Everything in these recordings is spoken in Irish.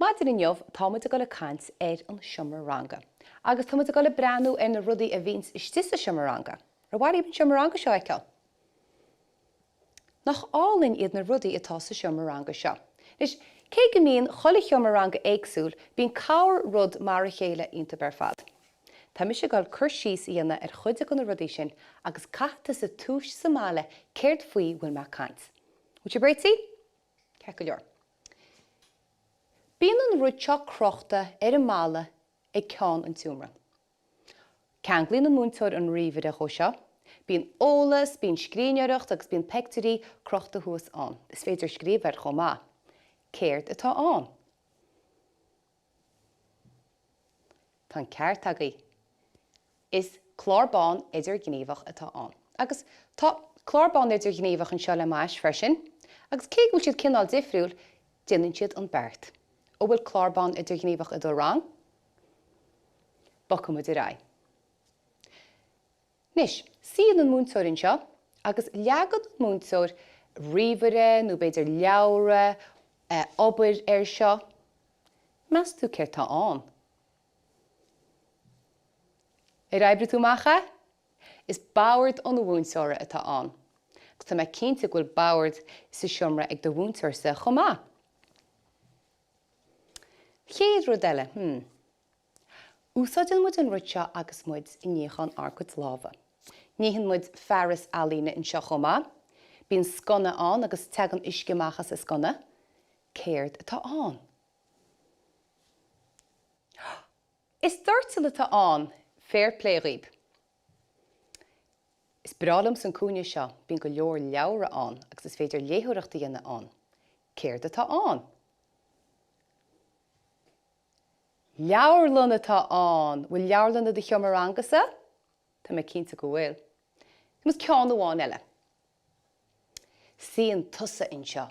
Maidin inniu tá muid ag dul ag caint ar an seomra ranga agus tá muid ag dul ag breathnú ar na rudaí a bhíonns istigh sa seomra ranga. Ar mhaith libh an seomra ranga seo a fheiceáil? Nach álainn iad na rudaí atá sa seomra ranga seo? Anois, cé go mbíonn chuile sheomra ranga éagsúil, bíonn corr rud mar a chéile iontub ar fad. Tá mise ag dul cur síos a dhéanamh ar chuid de na rudaí sin agus caithfidh tusa tomhais sa mbaile céard faoi bhfuil mé ag caint. Bhfuil sibh réitithe? Ceart go leor. Bíonn an rud seo crochta ar an mballa ag ceann an tseomra. Ceanglaíonn an múinteoir an ríomhaire dhó seo. Bíonn eolas, bíonn scríbhneoireacht agus bíonn peictiúirí crochta thuas ann. Is féidir scríobh air chomh maith. Céard atá ann? Tá an ceart agaibh. Is clár bán idirghníomhach atá ann. Agus tá clár bán idirghníomhach anseo le m'ais freisin, agus cé go bhfuil siad cineál difriúil, déanann siad an beart. An bhfuil clár bán idirghníomhach i do rang? Bogfaidh muid ar aghaidh. Anois, suíonn an múinteoir anseo agus leagann an múinteoir ríomhaire nó b'fhéidir leabhra, obair air seo. Meas tú céard tá ann? Ar oibrigh tú amach é? Is bord an mhúinteora atá ann. Agus tá mé cinnte go bhfuil bord sa seomra ag do mhúinteoirsa chomh maith. Chéad rud eile, hmm. Úsáideann muid an rud seo agus muid ag níochán ár gcuid lámha. Níonn muid fearas ealaíne anseo chomh maith. Bíonn sconna ann agus teagann uisce amach as an sconna. Céard atá ann? Is doirteal atá ann! Fair plé dhaoib. Is breá liomsa an cúinne seo, bíonn go leor leabhra ann agus is féidir léitheoireacht a dhéanamh ann. Céard atá ann? Leabharlann atá ann! Bhfuil leabharlann i do sheomra ranga-sa? Tá mé cinnte go bhfuil. Agus ceann amháin eile. Suíonn tusa anseo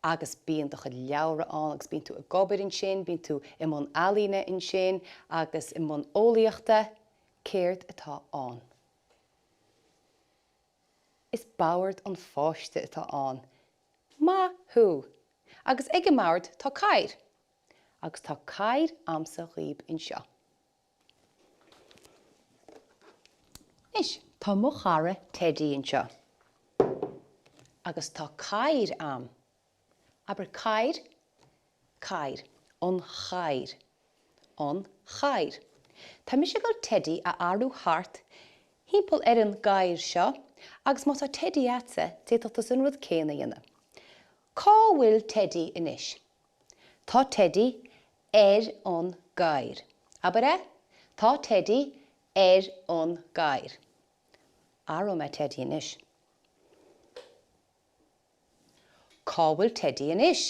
agus bíonn do chuid leabhra ann agus bíonn tú ag obair ansin, bíonn tú i mbun ealaíne ansin agus i mbun eolaíochta. Céard atá ann? Is bord an pháiste atá ann. Maith thú! Agus ag an mbord tá cathaoir. Agus tá cathaoir a'msa dhaoib anseo. Anois, tá mo chara Teidí anseo. Agus tá cathaoir a'm. Abair cathaoir, cathaoir, an chathaoir, an chathaoir. Tá mise ag dul Teidí a athrú thart thimpeall ar an gcathaoir seo agus má tá Teidí a'dsa, d'fhéadfadh tusa an rud céanna a dhéanamh. Cá bhfuil Teidí anois? Tá Teidí ar an gcathaoir. Abair é? Tá Teidí ar an gcathaoir. Athróidh mé Teidí anois. Cá bhfuil Teidí anois?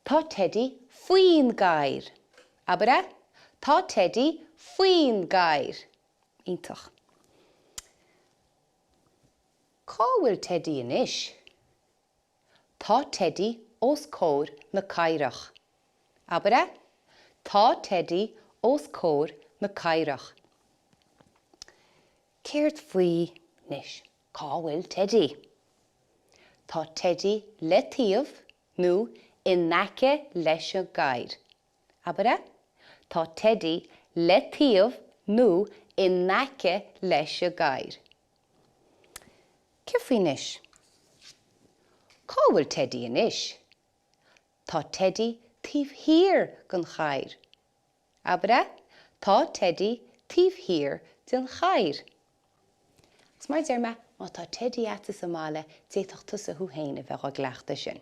Tá Teidí faoin gcathaoir. Abair é? Tá Teidí faoin gcathaoir. Iontach. Cá bhfuil Teidí anois? Tá Teidí os comhair na cathaoireach. Abair é? Tá Teidí os comhair na cathaoireach. Céard faoi anois? Cá bhfuil Teidí? Tá Teidí le taobh nó in aice leis an gcathaoir. Abair é? Tá Teidí le taobh nó in aice leis an gcathaoir. Céard faoi anois? Cá bhfuil Teidí anois? Tá Teidí taobh thiar den chathaoir. Abair é? Tá Teidí taobh thiar den chathaoir. Agus mar a deir mé, má tá Teidí a'dsa sa mbaile, d'fhéadfadh tusa thú féin a bheith á gcleachtadh sin.